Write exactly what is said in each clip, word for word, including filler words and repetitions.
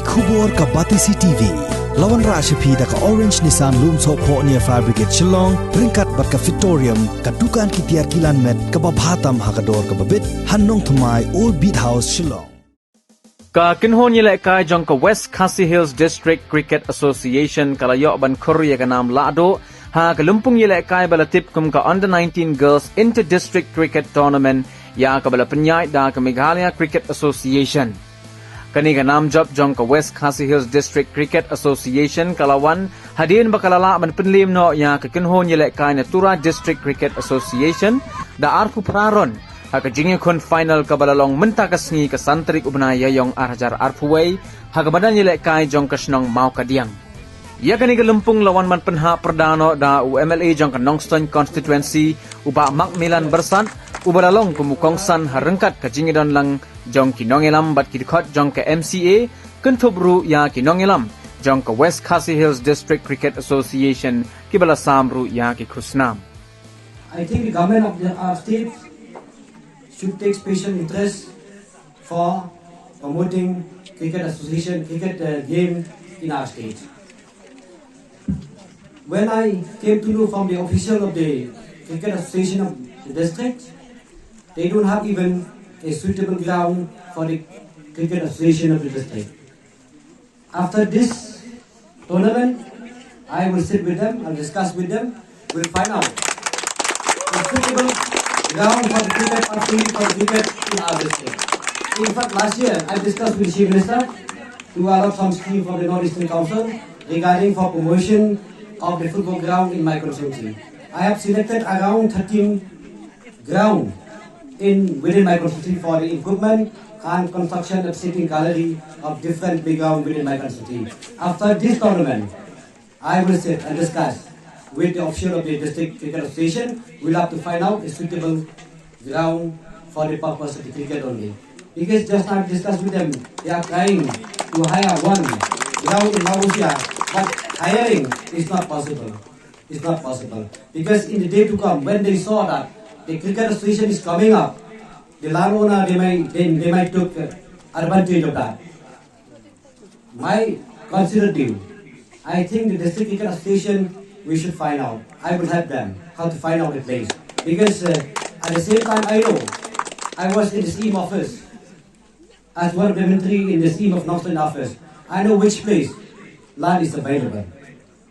Khubor ka Batesi T V. La wanrah sha phi da ka Orange Nissan Lumsohphoh near Fire Brigade Shillong, ryngkat bad ka Fitorium, ka dukan ki tiar kilan met kaba bha tam ha ka dor kaba bit, ha Nongthymmai, Old Beat House, Shillong. Ka kynhun ïalehkai jong ka West Khasi Hills District Cricket Association ka la ïoh ban khur ïa ka nam lahduh ha ka lympung ïalehkai ba la tip kum ka Under nineteen Girls Inter-District Cricket Tournament, ïa kaba la pynïaid da ka Meghalaya Cricket Association. Kane ka nam jop jong ka West Khasi Hills District Cricket Association ka la wan hadien ba ka la lah ban pynliem noh ïa ka kynhun ïalehkai na Tura District Cricket Association da arphew phra run ha ka jingïakhun final kaba la long mynta ka sngi, ka san tarik u bnai Ïaïong ar hajar arphew wei, ha ka madan ïalehkai jong ka shnong Mawkadiang. Ïa kane ka lympung la wan ban pynhap pyrda noh da u M L A jong ka Nongstoiñ Constituency, u Bah Macmillan Byrsat, uba la long kum u kongsan ha ryngkat ka jingïadon lang jong ki nongïalam bad ki dkhot jong ka M C A, kynthup ruh ïa ki nongïalam jong ka West Khasi Hills District Cricket Association kiba la sam ruh ïa ki khusnam. I think the government of the, our state should take special interest for promoting cricket association, cricket, uh, game in our state. When I came to know from the official of the cricket association of the district, they don't have even a suitable ground for the cricket association of the district. After this tournament, I will sit with them and discuss with them. We'll find out a suitable ground for the cricket facility for the cricket in our district. In fact, last year I discussed with the Chief Minister to allot some scheme for the Northeastern Council regarding for promotion of the football ground in my constituency. I have selected around thirteen ground in, within my constituency for the improvement and construction of sitting gallery of different playground within my constituency. After this tournament, I will sit and discuss with the official of the District Cricket Association. We'll have to find out a suitable ground for the purpose of the cricket only. Because just now I discussed with them, they are trying to hire one ground in Mawryngkneng, but hiring is not possible. It's not possible. Because in the day to come, when they saw that the cricket association is coming up, the landowner, they might, they, they might took, uh, advantage of that. My considered view, I think the District Cricket Association, we should find out. I will help them how to find out the place. Because, uh, at the same time, I know, I was in the scheme office as one of the ministry in the scheme of Nongstoiñ office. I know which place land is available.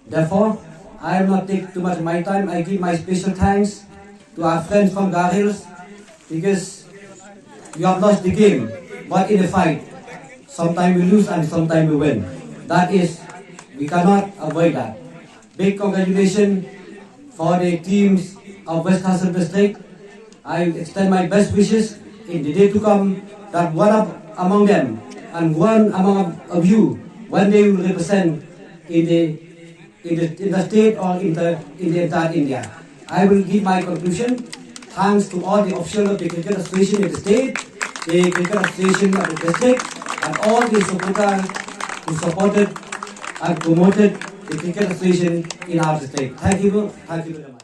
Therefore, I will not take too much of my time. I give my special thanks to our friends from Garo Hills, because you have lost the game, but in a fight, sometimes we lose and sometimes we win. That is, we cannot avoid that. Big congratulations for the teams of West Khasi Hills District. I extend my best wishes in the day to come that one of among them and one among of you one day will represent in the, in the, in the state or in the, in the entire India. I will give my conclusion. Thanks to all the officials of the Cricket Association in the state, the Cricket Association of the district, and all the supporters who supported and promoted the Cricket Association in our district. Thank you. Thank you very much.